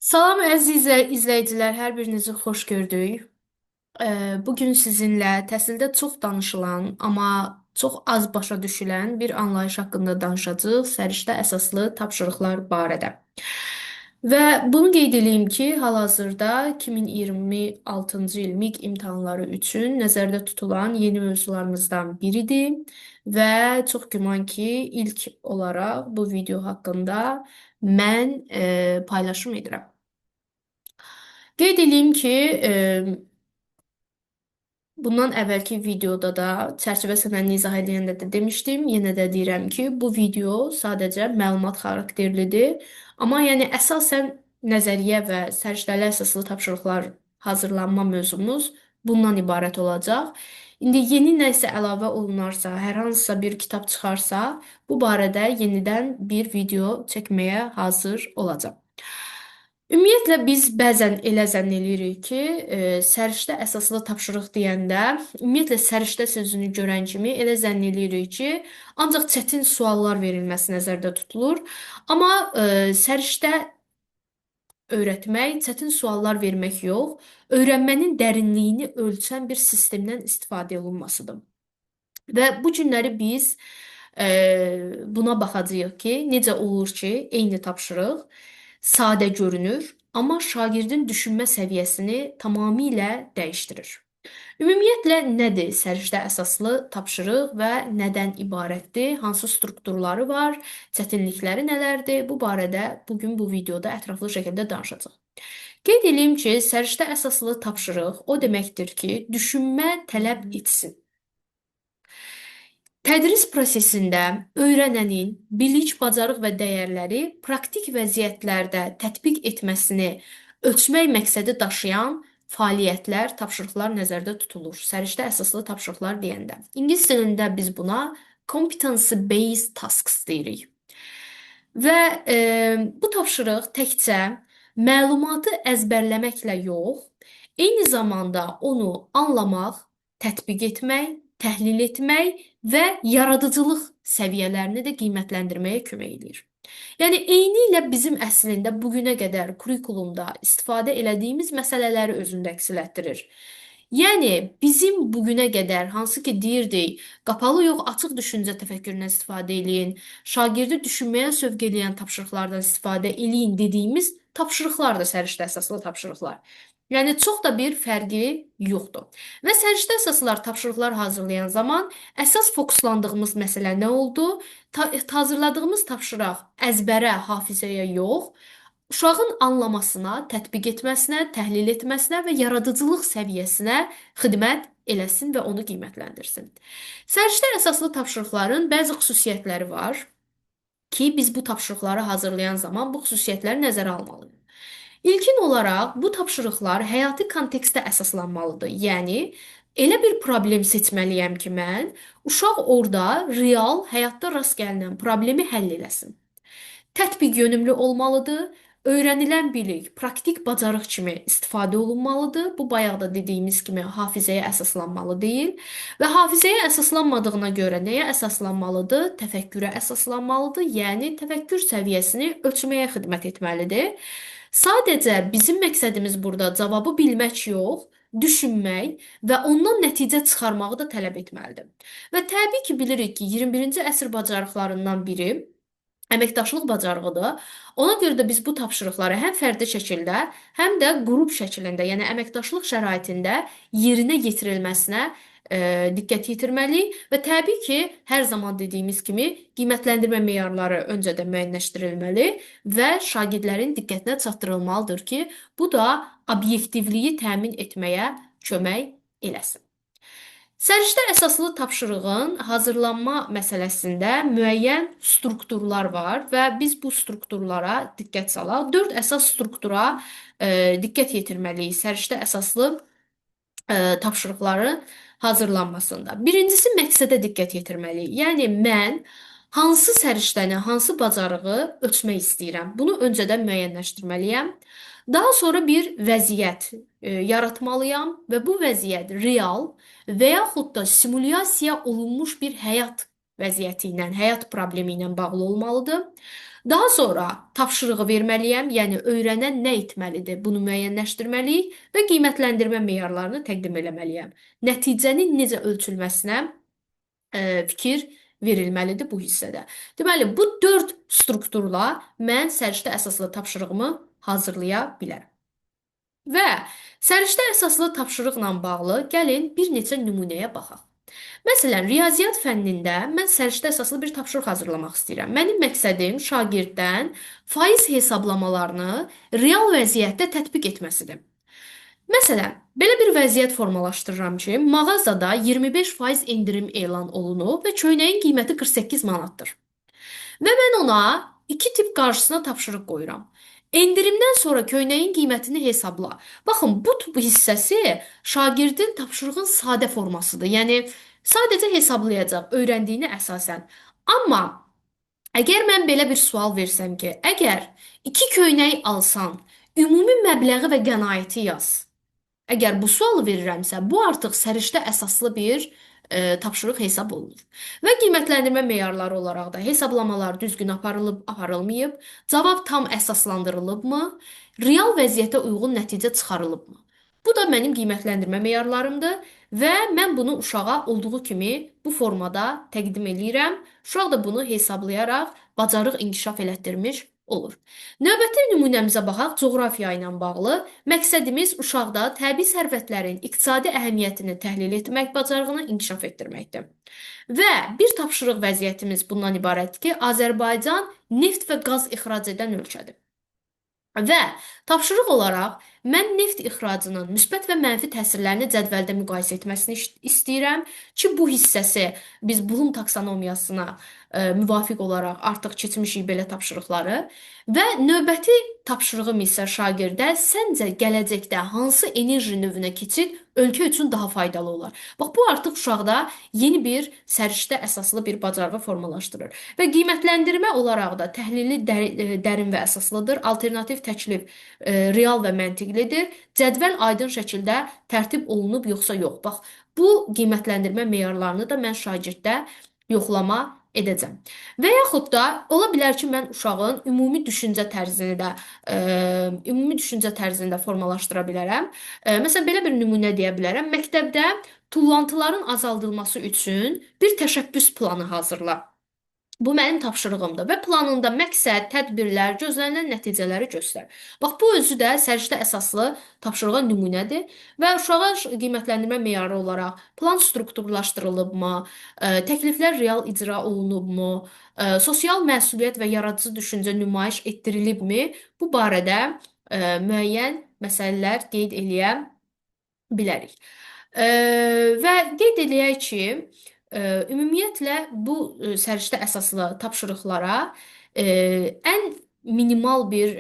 Salam əziz izləyicilər, hər birinizi xoş gördük. Bugün sizinlə təhsildə çox danışılan, amma çox az başa düşülən bir anlayış haqqında danışacağıq, səriştə əsaslı tapşırıqlar barədə. Və bunu qeyd eləyim ki, hal-hazırda 2026-cı il MİQ imtahanları üçün nəzərdə tutulan yeni mövzularımızdan biridir və çox güman ki, ilk olaraq bu video haqqında mən paylaşım edirəm. Qeyd eləyim ki, bundan əvvəlki videoda da çərçivə sənədini izah edəndə də demişdim. Yenə də deyirəm ki, bu video sadəcə məlumat xarakterlidir. Amma yəni əsasən nəzəriyyə və səriştəli əsaslı tapşırıqlar hazırlanma mövzumuz bundan ibarət olacaq. İndi yeni nəsə əlavə olunarsa, hər hansısa bir kitab çıxarsa, bu barədə yenidən bir video çəkməyə hazır olacağam. Ümumiyyətlə biz bəzən elə zənn eləyirik ki, səriştə əsaslı tapşırıq deyəndə, ümumiyyətlə səriştə sözünü görən kimi elə zənn eləyirik ki, ancaq çətin suallar verilməsi nəzərdə tutulur. Amma səriştə öyrətmək, çətin suallar vermək yox, öyrənmənin dərinliyini ölçən bir sistemdən istifadə olunmasıdır. Və bu günləri biz buna baxacağıq ki, necə olur ki, eyni tapşırıq sadə görünür, amma şagirdin düşünmə səviyyəsini tamamilə dəyişdirir. Ümumiyyətlə nədir səriştə əsaslı tapşırıq və nədən ibarətdir, hansı strukturları var, çətinlikləri nələrdir? Bu barədə bugün bu videoda ətraflı şəkildə danışacağıq. Qeyd eləyim ki, səriştə əsaslı tapşırıq o deməkdir ki, düşünmə tələb etsin. Tədris prosesində öyrənənin bilik, bacarıq və dəyərləri praktik vəziyyətlərdə tətbiq etməsini ölçmək məqsədi daşıyan fəaliyyətlər, tapşırıqlar nəzərdə tutulur. Səriştə əsaslı tapşırıqlar deyəndə. İngilis dilində biz buna competency-based tasks deyirik. Və bu tapşırıq təkcə məlumatı əzbərləməklə yox, eyni zamanda onu anlamaq, tətbiq etmək, təhlil etmək və yaradıcılıq səviyyələrini də qiymətləndirməyə kömək eləyir. Yəni eynilə bizim əslində bugünə qədər kurikulumda istifadə elədiyimiz məsələləri özündə əks etdirir. Yəni bizim bugünə qədər hansı ki deyirdik, qapalı yox, açıq düşüncə təfəkküründən istifadə eləyin, şagirdi düşünməyə sövq eləyən tapşırıqlardan istifadə eləyin dediyimiz tapşırıqlar da səriştə əsaslı tapşırıqlar. Yəni çox da bir fərqi yoxdur. Və səriştə əsaslar tapşırıqlar hazırlayan zaman əsas fokuslandığımız məsələ nə oldu? Hazırladığımız tapşırıq əzbərə, hafizəyə yox, uşağın anlamasına, tətbiq etməsinə, təhlil etməsinə və yaradıcılıq səviyyəsinə xidmət eləsin və onu qiymətləndirsin. Səriştə əsaslı tapşırıqların bəzi xüsusiyyətləri var ki, biz bu tapşırıqları hazırlayan zaman bu xüsusiyyətləri nəzərə almalıyıq. İlkin olaraq bu tapşırıqlar həyati kontekstə əsaslanmalıdır. Yəni elə bir problem seçməliyəm ki, mən uşaq orada real həyatda rast gəlinən problemi həll eləsin. Tətbiq yönümlü olmalıdır. Öyrənilən bilik praktik bacarıq kimi istifadə olunmalıdır. Bu bayaq da dediyimiz kimi hafizəyə əsaslanmalı deyil. Və hafizəyə əsaslanmadığına görə nəyə əsaslanmalıdır? Təfəkkürə əsaslanmalıdır. Yəni təfəkkür səviyyəsini ölçməyə xidmət etməlidir. Sadəcə bizim məqsədimiz burada cavabı bilmək yox, düşünmək və ondan nəticə çıxarmağı da tələb etməlidir. Və təbii ki, bilirik ki, 21-ci əsr bacarıqlarından biri əməkdaşlıq bacarığıdır. Ona görə də biz bu tapşırıqları həm fərdi şəkildə, həm də qrup şəklində, yəni əməkdaşlıq şəraitində yerinə yetirilməsinə diqqət yetirməliyik və təbii ki, hər zaman dediyimiz kimi qiymətləndirmə meyarları öncədən müəyyənləşdirilməli və şagirdlərin diqqətinə çatdırılmalıdır ki, bu da obyektivliyi təmin etməyə kömək eləsin. Səriştə əsaslı tapşırığın hazırlanma məsələsində müəyyən strukturlar var və biz bu strukturlara diqqət salaq. 4 əsas struktura diqqət yetirməliyik səriştə əsaslı tapşırıqların hazırlanmasında. Birincisi məqsədə diqqət yetirməliyik. Yəni mən hansı səriştəni, hansı bacarığı ölçmək istəyirəm? Bunu öncədən müəyyənləşdirməliyəm. Daha sonra bir vəziyyət yaratmalıyam və bu vəziyyət real və yaxud da simulyasiya olunmuş bir həyat vəziyyəti ilə, həyat problemi ilə bağlı olmalıdır. Daha sonra tapşırığı verməliyəm, yəni öyrənən nə etməlidir, bunu müəyyənləşdirməliyik və qiymətləndirmə meyarlarını təqdim eləməliyəm. Nəticənin necə ölçülməsinə fikir verilməlidir bu hissədə. Deməli, bu 4 strukturla mən səriştə əsaslı tapşırığımı hazırlaya bilərəm. Və səriştə əsaslı tapşırıqla bağlı gəlin bir neçə nümunəyə baxaq. Məsələn, riyaziyyat fənnində mən səriştə əsaslı bir tapşırıq hazırlamaq istəyirəm. Mənim məqsədim şagirddən faiz hesablamalarını real vəziyyətdə tətbiq etməsidir. Məsələn, belə bir vəziyyət formalaşdırıram ki, mağazada 25% endirim elan olunub və köynəyin qiyməti 48 manatdır. Və mən ona iki tip qarşısına tapşırıq qoyuram. Endirimdən sonra köynəyin qiymətini hesabla. Baxın, bu hissəsi şagirdin tapşırığın sadə formasıdır. Yəni, sadəcə hesablayacaq öyrəndiyinə əsasən. Amma əgər mən belə bir sual versəm ki, əgər iki köynək alsan, ümumi məbləği və qənaəti yaz. Əgər bu sualı verirəmsə, bu artıq səriştə əsaslı bir tapşırıq hesab olunur. Və qiymətləndirmə meyarları olaraq da hesablamalar düzgün aparılıb, aparılmayıb, cavab tam əsaslandırılıbmı, real vəziyyətə uyğun nəticə çıxarılıbmı? Bu da mənim qiymətləndirmə meyarlarımdır və mən bunu uşağa olduğu kimi bu formada təqdim eləyirəm. Uşaq da bunu hesablayaraq bacarıq inkişaf elətdirmiş olur. Növbəti nümunəmizə baxaq, coğrafiya ilə bağlı. Məqsədimiz uşaqda təbii sərvətlərin iqtisadi əhəmiyyətini təhlil etmək bacarığını inkişaf etdirməkdir. Və bir tapşırıq vəziyyətimiz bundan ibarətdir ki, Azərbaycan neft və qaz ixrac edən ölkədir. Və tapşırıq olaraq mən neft ixracının müsbət və mənfi təsirlərini cədvəldə müqayisə etməsini istəyirəm ki, bu hissəsi biz Bloom taksonomiyasına müvafiq olaraq artıq keçmişik belə tapşırıqları. Və növbəti tapşırığım isə şagirdə səncə gələcəkdə hansı enerji növünə keçid ölkə üçün daha faydalı olar? Bax, bu artıq uşaqda yeni bir səriştə əsaslı bir bacarığı formalaşdırır. Və qiymətləndirmə olaraq da təhlili dərin və əsaslıdır. Alternativ təklif real və məntiqlidir. Cədvəl aydın şəkildə tərtib olunub yoxsa yox. Bax, bu qiymətləndirmə meyarlarını da mən şagirddə yoxlama edəcəm. Və yaxud da ola bilər ki, mən uşağın ümumi düşüncə tərzini də formalaşdıra bilərəm. Məsələn, belə bir nümunə deyə bilərəm. Məktəbdə tullantıların azaldılması üçün bir təşəbbüs planı hazırla. Bu mənim tapşırığımdır və planında məqsəd, tədbirlər, gözlənilən nəticələri göstər. Bax, bu özü də səriştə əsaslı tapşırığa nümunədir və uşağa qiymətləndirmə meyarı olaraq plan strukturlaşdırılıbmı, təkliflər real icra olunubmu, sosial məsuliyyət və yaradıcı düşüncə nümayiş etdirilibmi, bu barədə müəyyən məsələlər qeyd eləyə bilərik. Və qeyd eləyək ki, ümumiyyətlə bu səriştə əsaslı tapşırıqlara ən minimal bir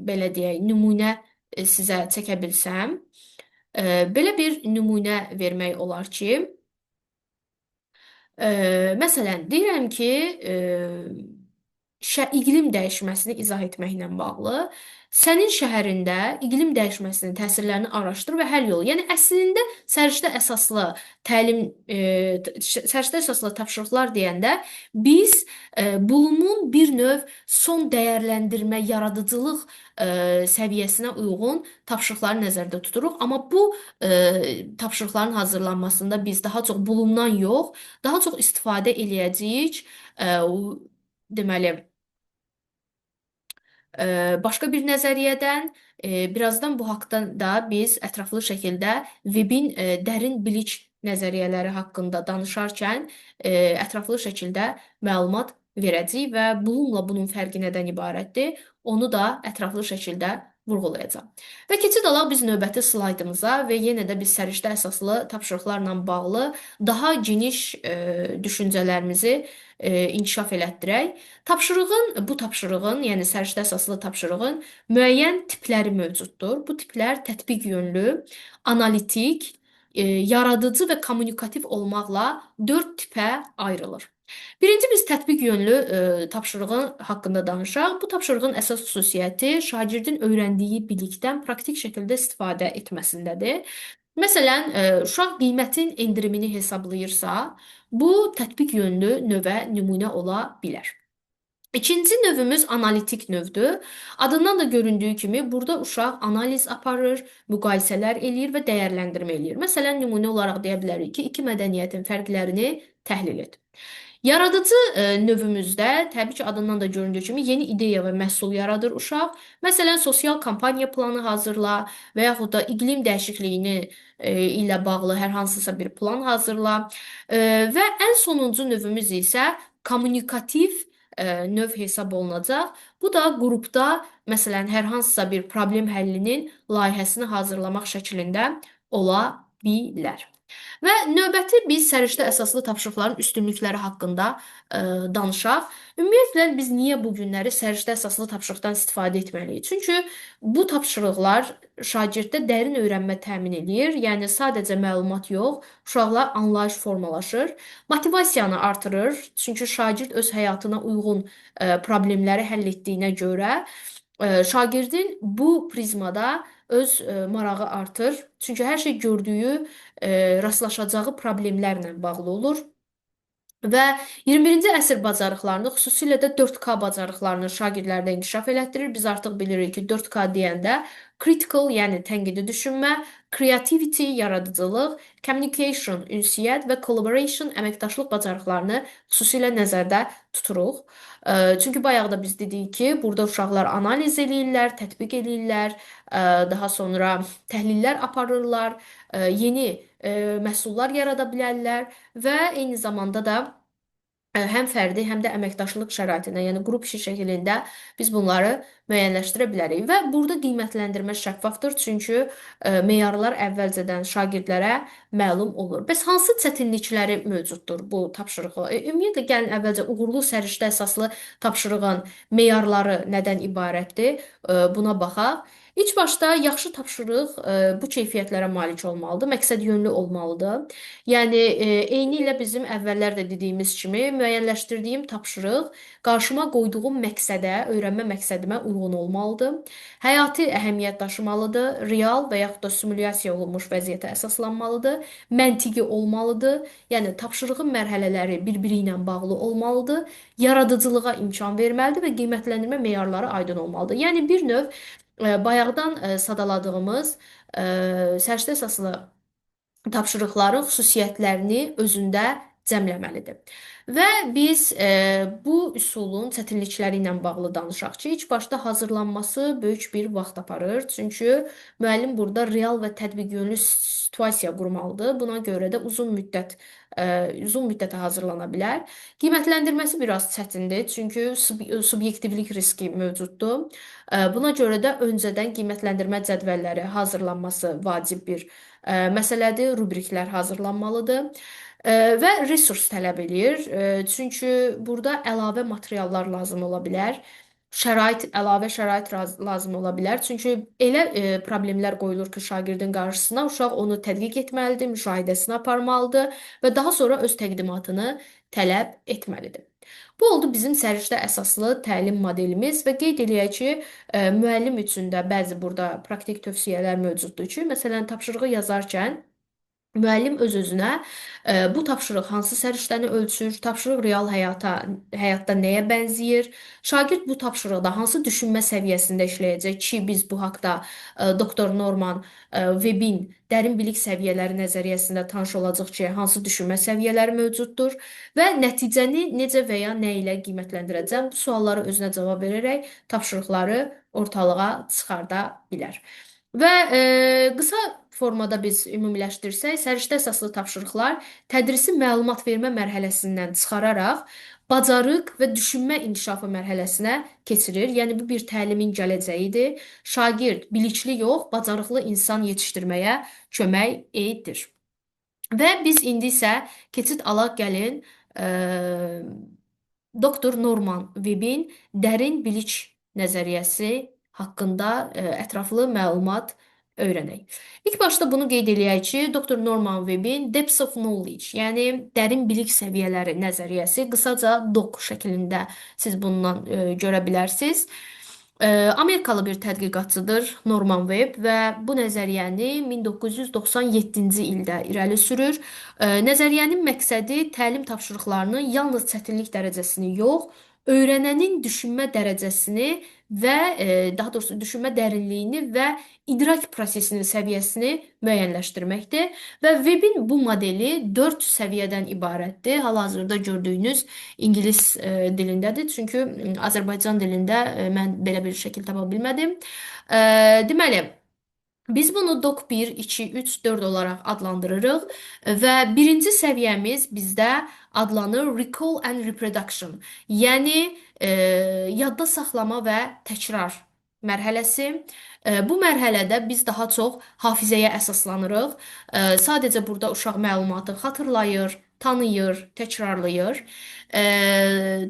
belə deyək, nümunə sizə çəkə bilsəm, belə bir nümunə vermək olar ki, məsələn, deyirəm ki, iqlim dəyişməsini izah etməklə bağlı sənin şəhərində iqlim dəyişməsinin təsirlərini araşdır və həll yolu. Yəni əslində səriştə əsaslı təlim, səriştə əsaslı tapşırıqlar deyəndə biz Bloom'un bir növ son dəyərləndirmə, yaradıcılıq səviyyəsinə uyğun tapşırıqları nəzərdə tuturuq. Amma bu tapşırıqların hazırlanmasında biz daha çox Bloom'dan yox, daha çox istifadə eləyəcəyik. Deməli, başqa bir nəzəriyyədən, birazdan bu haqda da biz ətraflı şəkildə Webin dərin bilik nəzəriyyələri haqqında danışarkən ətraflı şəkildə məlumat verəcəyik və Bloomla bunun fərqi nədən ibarətdir, onu da ətraflı şəkildə vurğulayacağam. Və keçid alaq biz növbəti slaydımıza və yenə də biz səriştə əsaslı tapşırıqlarla bağlı daha geniş düşüncələrimizi inkişaf elətdirək. Bu tapşırığın, yəni səriştə əsaslı tapşırığın müəyyən tipləri mövcuddur. Bu tiplər tətbiq yönlü, analitik, yaradıcı və kommunikativ olmaqla 4 tipə ayrılır. Birinci biz tətbiq yönlü tapşırığın haqqında danışaq. Bu tapşırığın əsas xüsusiyyəti şagirdin öyrəndiyi bilikdən praktik şəkildə istifadə etməsindədir. Məsələn, uşaq qiymətin endirimini hesablayırsa, bu tətbiq yönlü növə nümunə ola bilər. İkinci növümüz analitik növdür. Adından da göründüyü kimi burada uşaq analiz aparır, müqayisələr eləyir və dəyərləndirmə eləyir. Məsələn, nümunə olaraq deyə bilərik ki, iki mədəniyyətin fərqlərini təhlil et. Yaradıcı növümüzdə təbii ki, adından da göründüyü kimi yeni ideya və məhsul yaradır uşaq. Məsələn, sosial kampaniya planı hazırla və yaxud da iqlim dəyişikliyini ilə bağlı hər hansısa bir plan hazırla. Və ən sonuncu növümüz isə kommunikativ növ hesab olunacaq. Bu da qrupda məsələn hər hansısa bir problem həllinin layihəsini hazırlamaq şəklində ola bilər. Və növbəti biz səriştə əsaslı tapşırıqların üstünlükləri haqqında danışaq. Ümumiyyətlə biz niyə bu günləri səriştə əsaslı tapşırıqdan istifadə etməliyik? Çünki bu tapşırıqlar şagirddə dərin öyrənmə təmin eləyir. Yəni sadəcə məlumat yox, uşaqlar anlayış formalaşır, motivasiyanı artırır. Çünki şagird öz həyatına uyğun problemləri həll etdiyinə görə şagirdin bu prizmada öz marağı artır. Çünki hər şey gördüyü, rastlaşacağı problemlərlə bağlı olur. Və 21-ci əsr bacarıqlarını, xüsusilə də 4K bacarıqlarını şagirdlərdə inkişaf elətdirir. Biz artıq bilirik ki, 4K deyəndə critical, yəni tənqidi düşünmə, creativity, yaradıcılıq, communication, ünsiyyət və collaboration, əməkdaşlıq bacarıqlarını xüsusilə nəzərdə tuturuq. Çünki bayaq da biz dedik ki, burada uşaqlar analiz eləyirlər, tətbiq eləyirlər, daha sonra təhlillər aparırlar, yeni məhsullar yarada bilərlər və eyni zamanda da həm fərdi, həm də əməkdaşlıq şəraitində, yəni qrup işi şəklində biz bunları müəyyənləşdirə bilərik. Və burada qiymətləndirmə şəffafdır, çünki meyarlar əvvəlcədən şagirdlərə məlum olur. Bəs hansı çətinlikləri mövcuddur bu tapşırıqla? Ümumiyyətlə, gəlin əvvəlcə uğurlu səriştə əsaslı tapşırığın meyarları nədən ibarətdir? Buna baxaq. İlk başda yaxşı tapşırıq bu keyfiyyətlərə malik olmalıdır, məqsədyönlü olmalıdır. Yəni eynilə bizim əvvəllər də dediyimiz kimi müəyyənləşdirdiyim tapşırıq qarşıma qoyduğum məqsədə, öyrənmə məqsədimə uyğun olmalıdır. Həyati əhəmiyyət daşımalıdır, real və yaxud da simulyasiya olunmuş vəziyyətə əsaslanmalıdır, məntiqi olmalıdır. Yəni tapşırığın mərhələləri bir-biri ilə bağlı olmalıdır, yaradıcılığa imkan verməlidir və qiymətləndirmə meyarları aydın olmalıdır. Yəni bir növ bayaqdan sadaladığımız səriştə əsaslı tapşırıqların xüsusiyyətlərini özündə cəmləməlidir. Və biz bu üsulun çətinlikləri ilə bağlı danışaq ki, ilk başda hazırlanması böyük bir vaxt aparır. Çünki müəllim burada real və tətbiq yönlü situasiya qurmalıdır. Buna görə də uzun müddətə hazırlana bilər. Qiymətləndirməsi biraz çətindir, çünki subyektivlik riski mövcuddur. Buna görə də öncədən qiymətləndirmə cədvəlləri hazırlanması vacib bir məsələdir, rubriklər hazırlanmalıdır. Və resurs tələb eləyir. Çünki burada əlavə materiallar lazım ola bilər. Əlavə şərait lazım ola bilər. Çünki elə problemlər qoyulur ki, şagirdin qarşısına uşaq onu tədqiq etməlidir, müşahidəsini aparmalıdır və daha sonra öz təqdimatını tələb etməlidir. Bu oldu bizim səriştə əsaslı təlim modelimiz və qeyd eləyək ki, müəllim üçün də bəzi burada praktik tövsiyələr mövcuddur ki, məsələn, tapşırığı yazarkən müəllim öz-özünə bu tapşırıq hansı səriştəni ölçür, tapşırıq real həyatda nəyə bənzəyir, şagird bu tapşırıqda hansı düşünmə səviyyəsində işləyəcək ki, biz bu haqda Dr. Norman Webbin dərin bilik səviyyələri nəzəriyyəsində tanış olacaq ki, hansı düşünmə səviyyələri mövcuddur və nəticəni necə və ya nə ilə qiymətləndirəcəm, bu suallara özünə cavab verərək tapşırıqları ortalığa çıxarda bilər. Və qısa formada biz ümumiləşdirsək, səriştə əsaslı tapşırıqlar tədrisi məlumat vermə mərhələsindən çıxararaq bacarıq və düşünmə inkişafı mərhələsinə keçirir. Yəni bu bir təlimin gələcəyidir. Şagird bilikli yox, bacarıqlı insan yetişdirməyə kömək edir. Və biz indi isə keçid alaq gəlin Dr. Norman Webbin dərin bilik nəzəriyyəsi haqqında ətraflı məlumat öyrənək. İlk başda bunu qeyd eləyək ki, Dr. Norman Webbin Depths of Knowledge, yəni dərin bilik səviyyələri nəzəriyyəsi, qısaca DOK şəklində siz bundan görə bilərsiniz. Amerikalı bir tədqiqatçıdır Norman Webb və bu nəzəriyyəni 1997-ci ildə irəli sürür. Nəzəriyyənin məqsədi təlim tapşırıqlarının yalnız çətinlik dərəcəsini yox, Öyrənənin düşünmə dərəcəsini və daha doğrusu düşünmə dərinliyini və idrak prosesinin səviyyəsini müəyyənləşdirməkdir. Və Webin bu modeli 4 səviyyədən ibarətdir. Hal-hazırda gördüyünüz ingilis dilindədir. Çünki Azərbaycan dilində mən belə bir şəkil tapa bilmədim. Deməli, biz bunu DOC 1, 2, 3, 4 olaraq adlandırırıq və birinci səviyyəmiz bizdə adlanır Recall and Reproduction, yəni yadda saxlama və təkrar mərhələsi. Bu mərhələdə biz daha çox hafizəyə əsaslanırıq. Sadəcə burada uşaq məlumatı xatırlayır, tanıyır, təkrarlayır.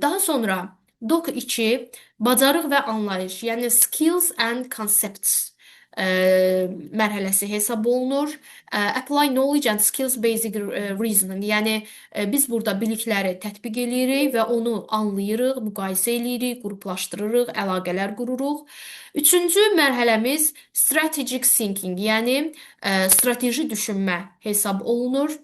Daha sonra DOC 2 bacarıq və anlayış, yəni skills and concepts mərhələsi hesab olunur. Apply knowledge and skills basic reasoning, yəni biz burada bilikləri tətbiq eləyirik və onu anlayırıq, müqayisə eləyirik, qruplaşdırırıq, əlaqələr qururuq. Üçüncü mərhələmiz strategic thinking, yəni strateji düşünmə hesab olunur.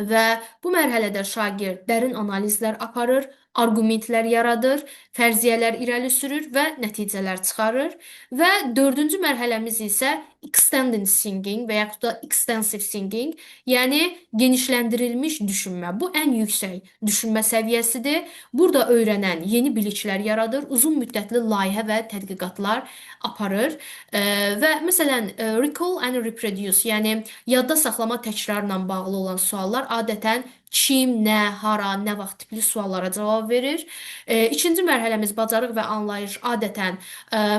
Və bu mərhələdə şagird dərin analizlər aparır, arqumentlər yaradır, fərziyyələr irəli sürür və nəticələr çıxarır. Və dördüncü mərhələmiz isə extended thinking və yaxud da extensive thinking, yəni genişləndirilmiş düşünmə. Bu ən yüksək düşünmə səviyyəsidir. Burada öyrənən yeni biliklər yaradır, uzun müddətli layihə və tədqiqatlar aparır. Və məsələn, recall and reproduce, yəni yadda saxlama təkrarla bağlı olan suallar adətən kim, nə, hara, nə vaxt tipli suallara cavab verir. İkinci mərhələmiz bacarıq və anlayış adətən,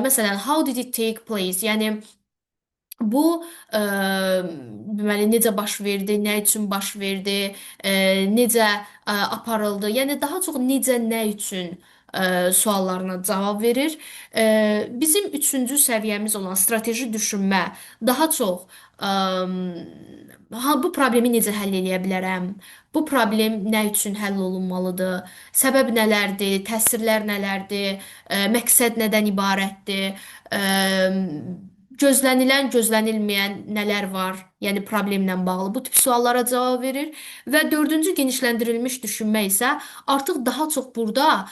məsələn, how did it take place? Yəni bu deməli necə baş verdi, nə üçün baş verdi, necə aparıldı. Yəni daha çox necə, nə üçün suallarına cavab verir. Bizim üçüncü səviyyəmiz olan strateji düşünmə daha çox ha bu problemi necə həll eləyə bilərəm? Bu problem nə üçün həll olunmalıdır? Səbəb nələrdir? Təsirlər nələrdir? Məqsəd nədən ibarətdir? Gözlənilən, gözlənilməyən nələr var? Yəni problemlə bağlı bu tip suallara cavab verir. Və dördüncü genişləndirilmiş düşünmə isə artıq daha çox burada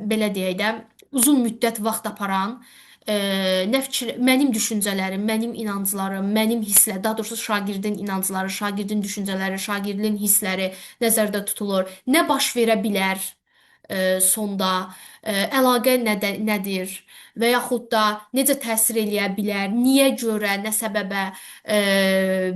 belə deyək də uzun müddət vaxt aparan nə fikir, mənim düşüncələrim, mənim inanclarım, mənim hisslər, daha doğrusu şagirdin inancları, şagirdin düşüncələri, şagirdin hissləri nəzərdə tutulur. Nə baş verə bilər sonda, əlaqə nədir və yaxud da necə təsir eləyə bilər, niyə görə, nə səbəbə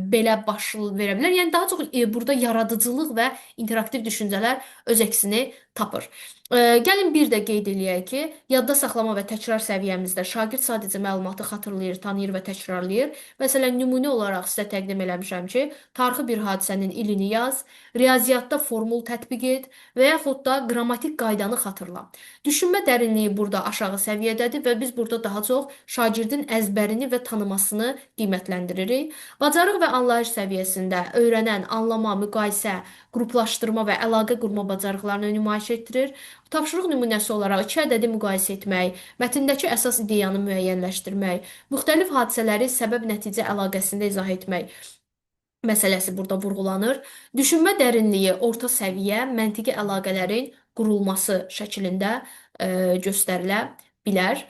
belə baş verə bilər. Yəni daha çox burada yaradıcılıq və interaktiv düşüncələr öz əksini tapır. Gəlin bir də qeyd eləyək ki, yadda saxlama və təkrar səviyyəmizdə şagird sadəcə məlumatı xatırlayır, tanıyır və təkrarlayır. Məsələn, nümunə olaraq sizə təqdim eləmişəm ki, tarixi bir hadisənin ilini yaz, riyaziyyatda formul tətbiq et və yaxud da qrammatik qaydanı xatırla. Düşünmə dərinliyi burada aşağı səviyyədədir və biz burada daha çox şagirdin əzbərini və tanımasını qiymətləndiririk. Bacarıq və anlayış səviyyəsində öyrənən anlama, müqayisə, qruplaşdırma və əlaqə qurma bacarıqlarını nümayiş etdirir. Tapşırıq nümunəsi olaraq iki ədədi müqayisə etmək, mətndəki əsas ideyanı müəyyənləşdirmək, müxtəlif hadisələri səbəb-nəticə əlaqəsində izah etmək məsələsi burada vurğulanır. Düşünmə dərinliyi orta səviyyə, məntiqi əlaqələrin qurulması şəklində göstərilə bilər.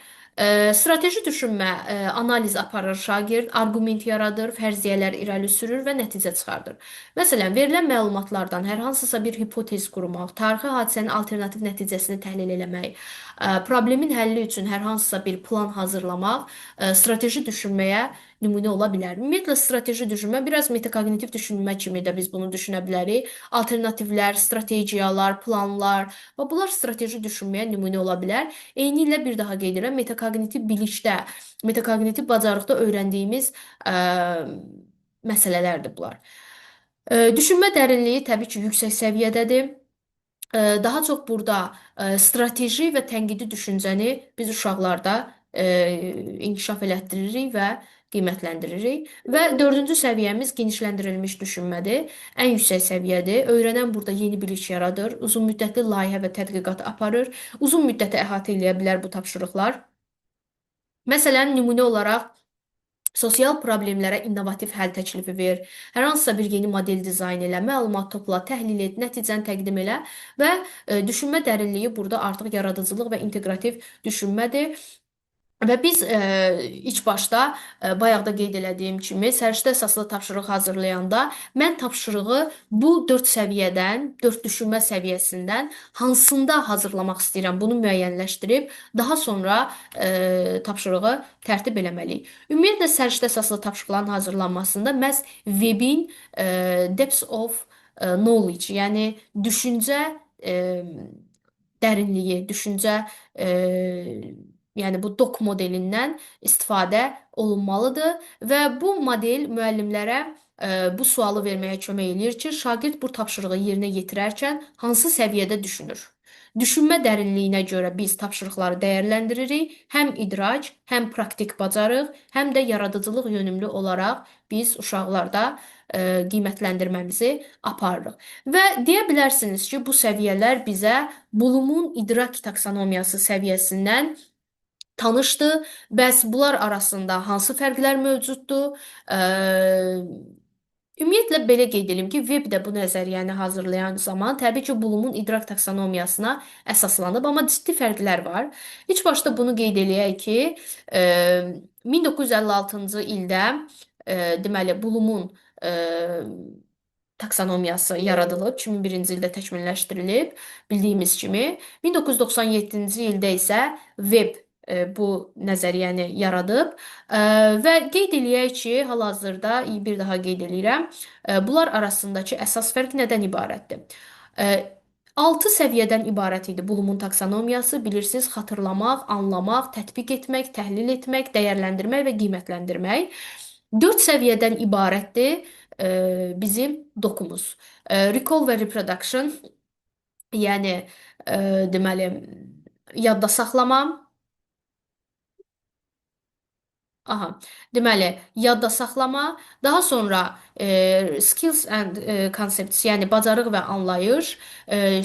Strateji düşünmə, analiz aparır şagird, arqument yaradır, fərziyyələr irəli sürür və nəticə çıxardır. Məsələn, verilən məlumatlardan hər hansısa bir hipotez qurmaq, tarixi hadisənin alternativ nəticəsini təhlil eləmək, problemin həlli üçün hər hansısa bir plan hazırlamaq strateji düşünməyə nümunə ola bilər. Ümumiyyətlə strateji düşünmə biraz metakognitiv düşünmə kimi də biz bunu düşünə bilərik. Alternativlər, strategiyalar, planlar və bunlar strateji düşünməyə nümunə ola bilər. Eynilə bir daha qeyd edirəm, metakognitiv bilikdə, metakognitiv bacarıqda öyrəndiyimiz məsələlərdir bunlar. Düşünmə dərinliyi təbii ki, yüksək səviyyədədir. Daha çox burada strateji və tənqidi düşüncəni biz uşaqlarda inkişaf elətdiririk və qiymətləndiririk. Və dördüncü səviyyəmiz genişləndirilmiş düşünmədir. Ən yüksək səviyyədir. Öyrənən burada yeni bilik yaradır, uzun müddətli layihə və tədqiqat aparır. Uzun müddəti əhatə eləyə bilər bu tapşırıqlar. Məsələn, nümunə olaraq Sosial problemlərə innovativ həll təklifi ver, hər hansısa bir yeni model dizayn elə, məlumat topla, təhlil et, nəticəni təqdim elə və düşünmə dərinliyi burada artıq yaradıcılıq və inteqrativ düşünmədir. Və biz ilk başda bayaq da qeyd elədiyim kimi səriştə əsaslı tapşırıq hazırlayanda mən tapşırığı bu 4 səviyyədən, 4 düşünmə səviyyəsindən hansında hazırlamaq istəyirəm bunu müəyyənləşdirib daha sonra tapşırığı tərtib eləməliyik. Ümumiyyətlə səriştə əsaslı tapşırıqların hazırlanmasında məhz Webin Depth of Knowledge, yəni düşüncə dərinliyi, düşüncə yəni bu DOC modelindən istifadə olunmalıdır və bu model müəllimlərə bu sualı verməyə kömək eləyir ki, şagird bu tapşırığı yerinə yetirərkən hansı səviyyədə düşünür? Düşünmə dərinliyinə görə biz tapşırıqları dəyərləndiririk. Həm idrak, həm praktik bacarıq, həm də yaradıcılıq yönümlü olaraq biz uşaqlarda qiymətləndirməmizi aparırıq. Və deyə bilərsiniz ki, bu səviyyələr bizə Blumun idrak taksonomiyası səviyyəsindən tanışdır. Bəs bunlar arasında hansı fərqlər mövcuddur? Ümumiyyətlə belə qeyd edim ki, Web də bu nəzəriyyəni hazırlayan zaman təbii ki, Blumun idrak taksonomiyasına əsaslanıb, amma ciddi fərqlər var. İlk başda bunu qeyd eləyək ki, 1956-cı ildə deməli Blumun taksonomiyası yaradılıb, 2001-ci ildə təkmilləşdirilib, bildiyimiz kimi. 1997-ci ildə isə Web bu nəzəriyyəni yaradıb və qeyd eləyək ki, hal-hazırda bir daha qeyd eləyirəm, bunlar arasındakı əsas fərq nədən ibarətdir? 6 səviyyədən ibarət idi Blumun taksonomiyası. Bilirsiniz, xatırlamaq, anlamaq, tətbiq etmək, təhlil etmək, dəyərləndirmək və qiymətləndirmək. 4 səviyyədən ibarətdir bizim dokumuz. Recall və reproduction, yəni deməli yadda saxlama. Aha. Deməli, yadda saxlama, daha sonra skills and concepts, yəni bacarıq və anlayış,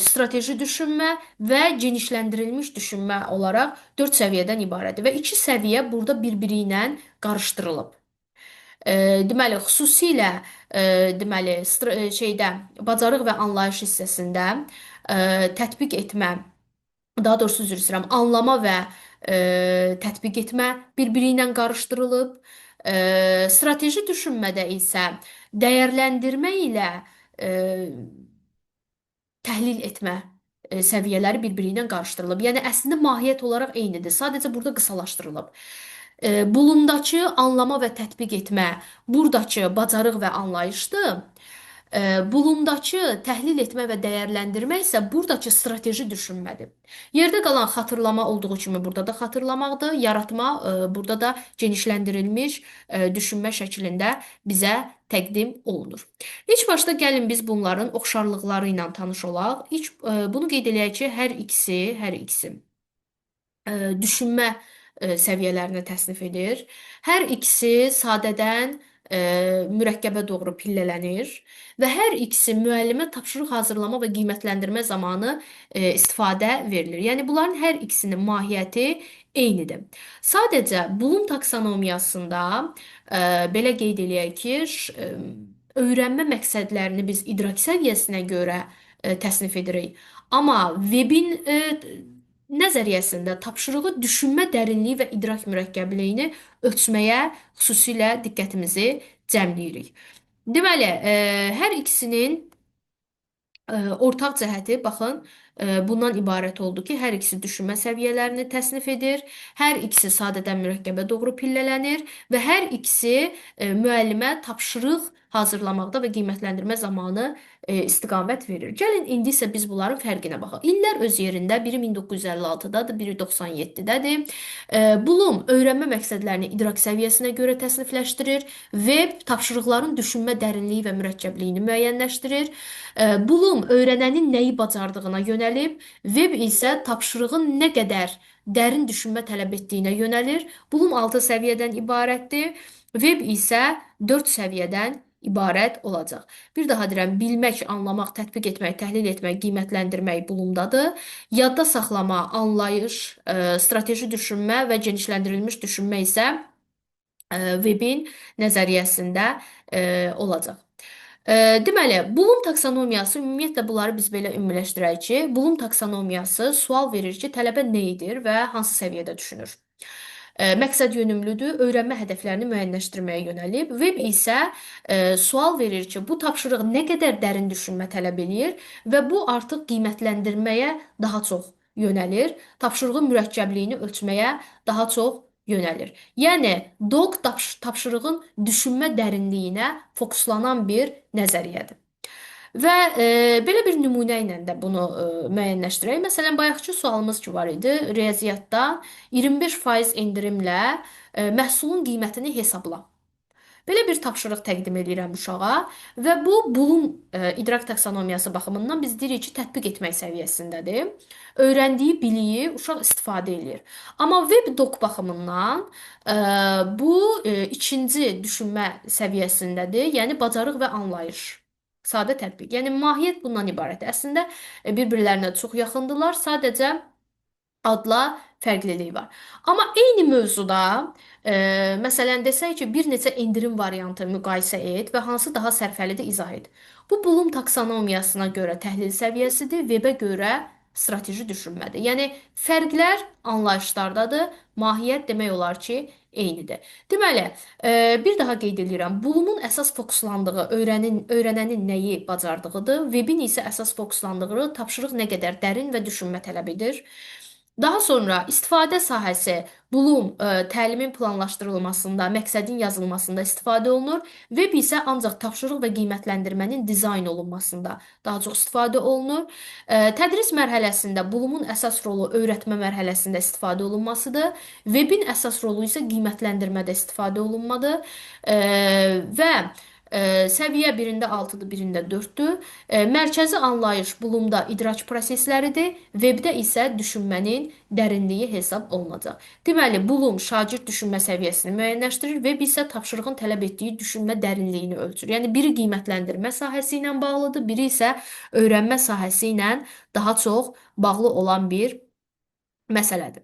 strateji düşünmə və genişləndirilmiş düşünmə olaraq 4 səviyyədən ibarətdir və 2 səviyyə burada bir-biri ilə qarışdırılıb. Deməli, xüsusilə deməli şeydə bacarıq və anlayış hissəsində tətbiq etmə, daha doğrusu üzr istəyirəm, anlama və tətbiq etmə bir-biri ilə qarışdırılıb. Strateji düşünmədə isə dəyərləndirmə ilə təhlil etmə səviyyələri bir-biri ilə qarışdırılıb. Yəni əslində mahiyyət olaraq eynidir, sadəcə burada qısalaşdırılıb. Bloom'dakı anlama və tətbiq etmə buradakı bacarıq və anlayışdır. Bloom'dakı təhlil etmə və dəyərləndirmə isə buradakı strateji düşünmədir. Yerdə qalan xatırlama olduğu kimi burada da xatırlamaqdır. Yaratma burada da genişləndirilmiş düşünmə şəklində bizə təqdim olunur. İlk başda gəlin biz bunların oxşarlıqları ilə tanış olaq. İlk bunu qeyd eləyək ki, hər ikisi düşünmə səviyyələrinə təsnif edir. Hər ikisi sadədən mürəkkəbə doğru pillələnir və hər ikisi müəllimə tapşırıq hazırlama və qiymətləndirmə zamanı istifadə verilir. Yəni bunların hər ikisinin mahiyyəti eynidir. Sadəcə Bloom taksonomiyasında belə qeyd eləyək ki, öyrənmə məqsədlərini biz idrak səviyyəsinə görə təsnif edirik. Amma Webin nəzəriyyəsində tapşırığı düşünmə dərinliyi və idrak mürəkkəbliyini ölçməyə xüsusilə diqqətimizi cəmləyirik. Deməli, hər ikisinin ortaq cəhəti, baxın, bundan ibarət oldu ki, hər ikisi düşünmə səviyyələrini təsnif edir, hər ikisi sadədən mürəkkəbə doğru pillələnir və hər ikisi müəllimə tapşırıq hazırlamaqda və qiymətləndirmə zamanı istiqamət verir. Gəlin, indi isə biz bunların fərqinə baxaq. İllər öz yerində, biri 1956-dadır, biri 97-dədir. Bloom öyrənmə məqsədlərini idrak səviyyəsinə görə təsnifləşdirir. Web tapşırıqların düşünmə dərinliyi və mürəkkəbliyini müəyyənləşdirir. Bloom öyrənənin nəyi bacardığına yönəlib, Web isə tapşırığın nə qədər dərin düşünmə tələb etdiyinə yönəlir. Bloom 6 səviyyədən ibarətdir. Web isə 4 səviyyədən ibarət olacaq. Bir daha deyirəm, bilmək, anlamaq, tətbiq etmək, təhlil etmək, qiymətləndirmək Bloomdadır. Yadda saxlama, anlayış, strateji düşünmə və genişləndirilmiş düşünmə isə Webin nəzəriyyəsində olacaq. Deməli, Bloom taksonomiyası ümumiyyətlə bunları biz belə ümumiləşdirək ki, Bloom taksonomiyası sual verir ki, tələbə nə edir və hansı səviyyədə düşünür. Məqsəd yönümlüdür, öyrənmə hədəflərini müəyyənləşdirməyə yönəlib. Web isə sual verir ki, bu tapşırıq nə qədər dərin düşünmə tələb eləyir və bu artıq qiymətləndirməyə daha çox yönəlir. Tapşırığın mürəkkəbliyini ölçməyə daha çox yönəlir. Yəni, DOQ tapşırığın düşünmə dərinliyinə fokuslanan bir nəzəriyyədir. Və belə bir nümunə ilə də bunu müəyyənləşdirək. Məsələn, bayaqki sualımız ki var idi, riyaziyyatda 25% endirimlə məhsulun qiymətini hesabla. Belə bir tapşırıq təqdim eləyirəm uşağa və bu Bloom idrak taksonomiyası baxımından biz deyirik ki, tətbiq etmək səviyyəsindədir. Öyrəndiyi biliyi uşaq istifadə eləyir. Amma WebDoc baxımından bu ikinci düşünmə səviyyəsindədir, yəni bacarıq və anlayış. Sadə tətbiq. Yəni mahiyyət bundan ibarətdir. Əslində bir-birlərinə çox yaxındılar. Sadəcə adla fərqlilik var. Amma eyni mövzuda, məsələn desək ki, bir neçə endirim variantı müqayisə et və hansı daha sərfəlidir izah et. Bu Bloom taksonomiyasına görə təhlil səviyyəsidir, Webə görə strateji düşünmədir. Yəni fərqlər anlayışlardadır, mahiyyət demək olar ki, eynidir. Deməli, bir daha qeyd edirəm, Bloomun əsas fokuslandığı öyrənənin nəyi bacardığıdır, Webin isə əsas fokuslandığı tapşırıq nə qədər dərin və düşünmə tələb edir. Daha sonra istifadə sahəsi Bloom təlimin planlaşdırılmasında, məqsədin yazılmasında istifadə olunur. Web isə ancaq tapşırıq və qiymətləndirmənin dizayn olunmasında daha çox istifadə olunur. Tədris mərhələsində Bloomun əsas rolu öyrətmə mərhələsində istifadə olunmasıdır. Webin əsas rolu isə qiymətləndirmədə istifadə olunmadır. Və səviyyə birində 6-dır, birində 4-dür. Mərkəzi anlayış Bloomda idrak prosesləridir, Webdə isə düşünmənin dərinliyi hesab olunacaq. Deməli, Bloom şagird düşünmə səviyyəsini müəyyənləşdirir, Web isə tapşırığın tələb etdiyi düşünmə dərinliyini ölçür. Yəni, biri qiymətləndirmə sahəsi ilə bağlıdır, biri isə öyrənmə sahəsi ilə daha çox bağlı olan bir məsələdir.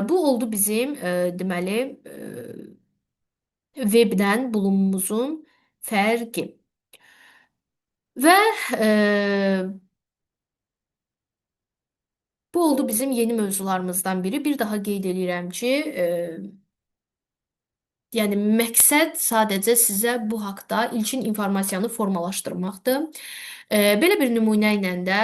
Bu oldu bizim, deməli, Webdən Bloomumuzun fərqi. Və bu oldu bizim yeni mövzularımızdan biri. Bir daha qeyd eləyirəm ki, yəni məqsəd sadəcə sizə bu haqda ilkin informasiyanı formalaşdırmaqdır. Belə bir nümunə ilə də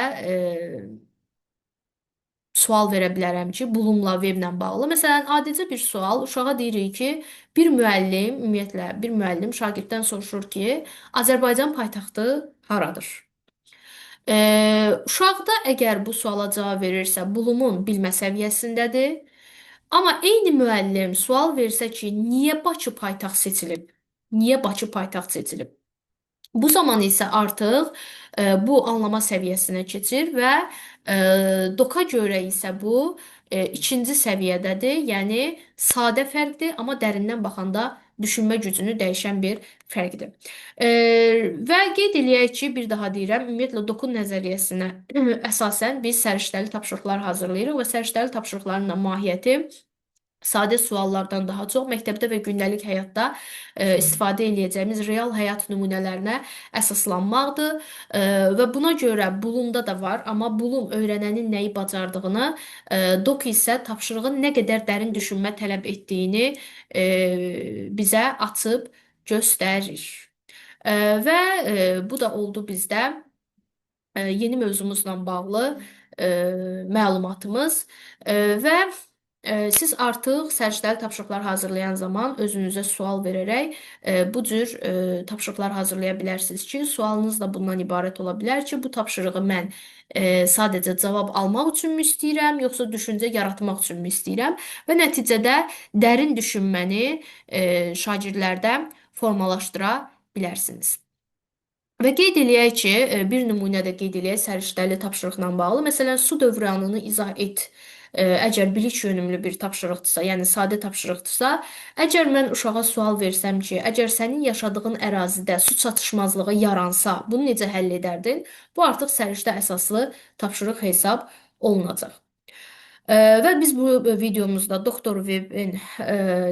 sual verə bilərəm ki, Bloomla Weblə bağlı. Məsələn, adicə bir sual, uşağa deyirik ki, bir müəllim, ümumiyyətlə, bir müəllim şagirddən soruşur ki, Azərbaycan paytaxtı haradır? Uşaq da əgər bu suala cavab verirsə, Bloomun bilmə səviyyəsindədir. Amma eyni müəllim sual versə ki, niyə Bakı paytaxt seçilib? Niyə Bakı paytaxt seçilib? Bu zaman isə artıq bu anlama səviyyəsinə keçir və doka görə isə bu ikinci səviyyədədir. Yəni sadə fərqdir, amma dərindən baxanda düşünmə gücünü dəyişən bir fərqdir. Və qeyd eləyək ki, bir daha deyirəm, ümumiyyətlə dokun nəzəriyyəsinə əsasən biz səriştəli tapşırıqlar hazırlayırıq və səriştəli tapşırıqların da mahiyyəti sadə suallardan daha çox məktəbdə və gündəlik həyatda istifadə eləyəcəyimiz real həyat nümunələrinə əsaslanmaqdır. Və buna görə Bloomda da var, amma Bloom öyrənənin nəyi bacardığını, Doc isə tapşırığın nə qədər dərin düşünmə tələb etdiyini bizə açıb göstərir. Və bu da oldu bizdə yeni mövzumuzla bağlı məlumatımız. Və siz artıq səriştəli tapşırıqlar hazırlayan zaman özünüzə sual verərək bu cür tapşırıqlar hazırlaya bilərsiniz ki, sualınız da bundan ibarət ola bilər ki, bu tapşırığı mən sadəcə cavab almaq üçünmü istəyirəm, yoxsa düşüncə yaratmaq üçünmü istəyirəm və nəticədə dərin düşünməni şagirdlərdə formalaşdıra bilərsiniz. Və qeyd eləyək ki, bir nümunə də qeyd eləyək səriştəli tapşırıqla bağlı. Məsələn, su dövranını izah et. Əgər bilik yönümlü bir tapşırıqdırsa, yəni sadə tapşırıqdırsa, əgər mən uşağa sual versəm ki, əgər sənin yaşadığın ərazidə su çatışmazlığı yaransa, bunu necə həll edərdin? Bu artıq səriştə əsaslı tapşırıq hesab olunacaq. Və biz bu videomuzda Doktor Webbin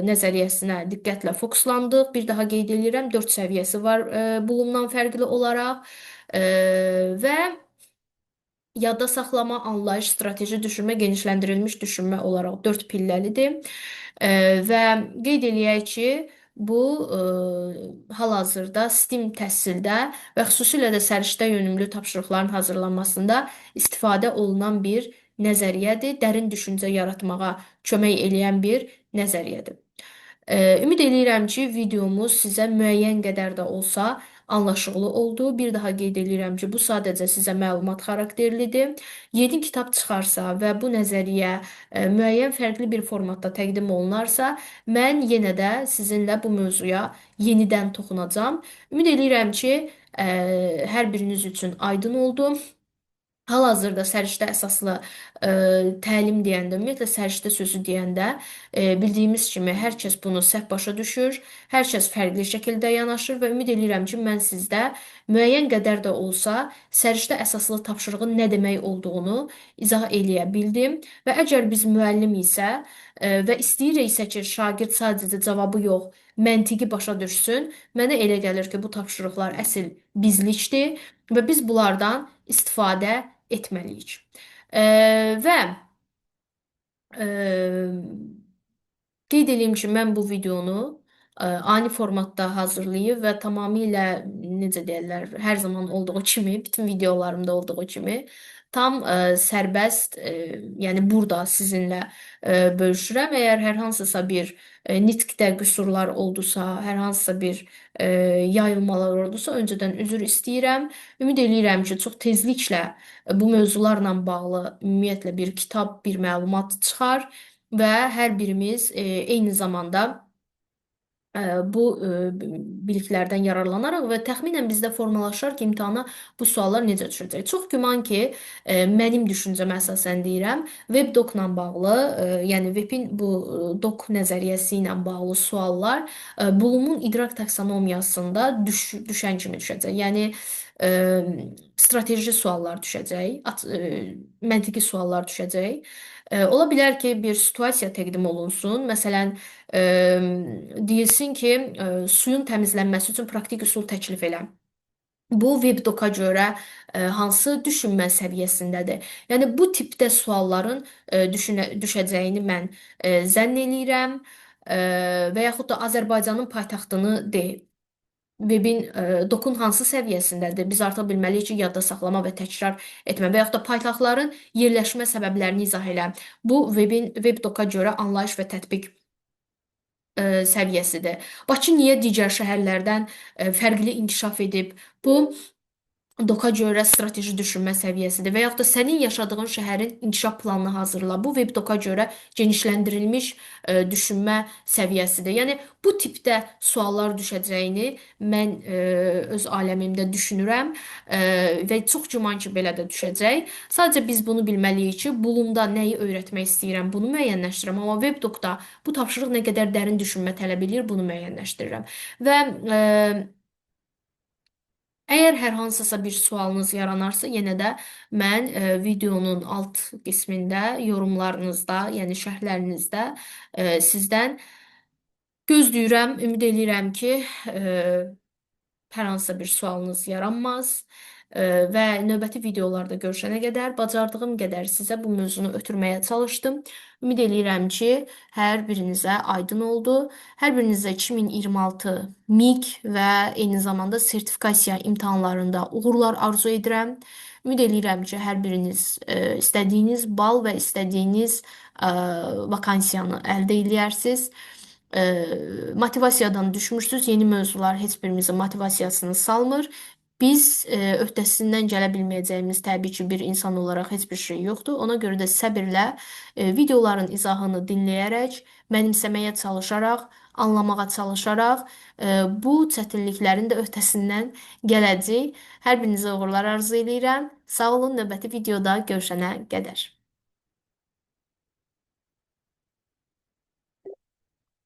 nəzəriyyəsinə diqqətlə fokuslandıq. Bir daha qeyd edirəm, 4 səviyyəsi var Bloomdan fərqli olaraq. Və yadda saxlama, anlayış, strateji düşünmə, genişləndirilmiş düşünmə olaraq 4 pilləlidir. Və qeyd eləyək ki, bu hal-hazırda STEAM təhsildə və xüsusilə də səriştə yönümlü tapşırıqların hazırlanmasında istifadə olunan bir nəzəriyyədir. Dərin düşüncə yaratmağa kömək eləyən bir nəzəriyyədir. Ümid eləyirəm ki, videomuz sizə müəyyən qədər də olsa anlaşıqlı oldu. Bir daha qeyd eləyirəm ki, bu sadəcə sizə məlumat xarakterlidir. Yeni kitab çıxarsa və bu nəzəriyyə müəyyən fərqli bir formatda təqdim olunarsa, mən yenə də sizinlə bu mövzuya yenidən toxunacağam. Ümid eləyirəm ki, hər biriniz üçün aydın oldu. Hal-hazırda səriştə əsaslı təlim deyəndə, ümumiyyətlə səriştə sözü deyəndə bildiyimiz kimi hər kəs bunu səhv başa düşür, hər kəs fərqli şəkildə yanaşır və ümid eləyirəm ki, mən sizdə müəyyən qədər də olsa səriştə əsaslı tapşırığın nə demək olduğunu izah eləyə bildim. Və əgər biz müəllim isə və istəyiriksə ki, şagird sadəcə cavabı yox, məntiqi başa düşsün, mənə elə gəlir ki, bu tapşırıqlar əsl bizlikdir və biz bunlardan istifadə etməliyik. Və qeyd eləyim ki, mən bu videonu ani formatda hazırlayıb və tamamilə, necə deyərlər, hər zaman olduğu kimi, bütün videolarımda olduğu kimi tam sərbəst, yəni burada sizinlə bölüşürəm. Əgər hər hansısa bir nitqdə qüsurlar oldusa, hər hansısa bir yayılmalar oldusa, öncədən üzr istəyirəm. Ümid eləyirəm ki, çox tezliklə bu mövzularla bağlı ümumiyyətlə bir kitab, bir məlumat çıxar və hər birimiz eyni zamanda bu biliklərdən yararlanaraq və təxminən bizdə formalaşar ki, imtahana bu suallar necə düşəcək. Çox güman ki, mənim düşüncəmə əsasən deyirəm, WebDoc-la bağlı, yəni webin bu doc nəzəriyyəsi ilə bağlı suallar Bloom'un idrak taksonomiyasında düşən kimi düşəcək. Yəni strateji suallar düşəcək, məntiqi suallar düşəcək. Ola bilər ki, bir situasiya təqdim olunsun. Məsələn, deyilsin ki, suyun təmizlənməsi üçün praktik üsul təklif elə. Bu WebDoc-a görə hansı düşünmə səviyyəsindədir? Yəni bu tipdə sualların düşəcəyini mən zənn eləyirəm. Və yaxud da Azərbaycanın paytaxtını de. Webin dokun hansı səviyyəsindədir? Biz artıq bilməliyik ki, yadda saxlama və təkrar etmə və yaxud da paytaxtların yerləşmə səbəblərini izah elə. Bu WebDoc-a görə anlayış və tətbiq səviyyəsidir. Bakı niyə digər şəhərlərdən fərqli inkişaf edib? Bu doka görə strateji düşünmə səviyyəsidir və yaxud da sənin yaşadığın şəhərin inkişaf planını hazırla. Bu WebDoc-a görə genişləndirilmiş düşünmə səviyyəsidir. Yəni bu tipdə suallar düşəcəyini mən öz aləmimdə düşünürəm və çox güman ki, belə də düşəcək. Sadəcə biz bunu bilməliyik ki, Bloomda nəyi öyrətmək istəyirəm, bunu müəyyənləşdirirəm, amma WebDoc-da bu tapşırıq nə qədər dərin düşünmə tələb eləyir, bunu müəyyənləşdirirəm. Və əgər hər hansısa bir sualınız yaranarsa, yenə də mən videonun alt qismində, yorumlarınızda, yəni şərhlərinizdə sizdən gözləyirəm, ümid eləyirəm ki, hər hansısa bir sualınız yaranmaz. Və növbəti videolarda görüşənə qədər bacardığım qədər sizə bu mövzunu ötürməyə çalışdım. Ümid eləyirəm ki, hər birinizə aydın oldu. Hər birinizə 2026 MİQ və eyni zamanda sertifikasiya imtahanlarında uğurlar arzu edirəm. Ümid eləyirəm ki, hər biriniz istədiyiniz bal və istədiyiniz vakansiyanı əldə eləyərsiniz. Motivasiyadan düşmürsünüz. Yeni mövzular heç birimizin motivasiyasını salmır. Biz öhdəsindən gələ bilməyəcəyimiz təbii ki, bir insan olaraq heç bir şey yoxdur. Ona görə də səbirlə videoların izahını dinləyərək, mənimsəməyə çalışaraq, anlamağa çalışaraq bu çətinliklərin də öhdəsindən gələcəyik. Hər birinizə uğurlar arzu eləyirəm. Sağ olun, növbəti videoda görüşənə qədər.